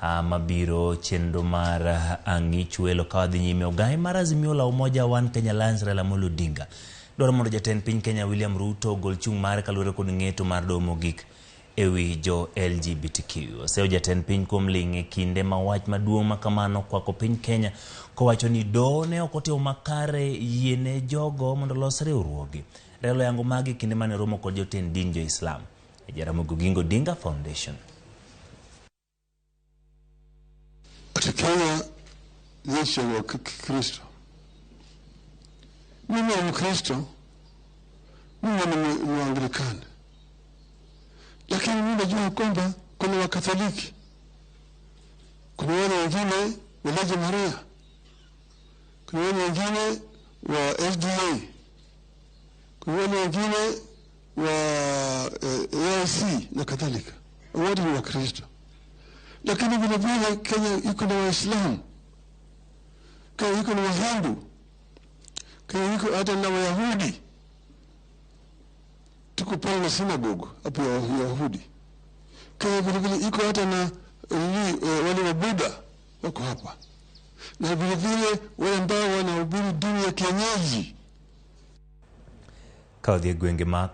Mabiro chenro mar ang'ich welo ka wadhi nyime. Ogai mar Azimio la Umoja One Kenya Alliance, Raila Amolo Odinga, dwaro mondo jatend piny Kenya William Ruto ogol chung' mare kaluwore kod ng'eto mar doho mogik ewi jo LGBTQ. Oseyo jatend piny kuom ling' e kinde ma wach maduong' ma kamano kwako piny Kenya, kowacho ni doho ne ok otimo makare yiene jogo mondo olos riwruogi. Raila oyango magi e kinde mane romo kod jotend din jo Islam e Jaramogi Oginga Odinga Foundation. Ati Kenya nchi ya Kikristo. Mimi ni Mkristo, mimi ni Mwanglikana, lakini mimi najua kwamba kuna Wakatoliki, kuna wale wengine wa Legio Maria, kuna wale wengine wa SDA, kuna wale wengine wa AIC na kadhalika. Wote ni Wakristo, lakini vile vile Kenya iko na Waislamu, Kenya iko na Wahindu, Kenya iko hata na Wayahudi. Tuko pale na synagogue hapo ya Wayahudi. Kenya vile vile iko hata na wale wa Buddha wako hapa, na vile vile wale ambao wanahubiri dini ya kienyeji. Ka odhi e gwenge ma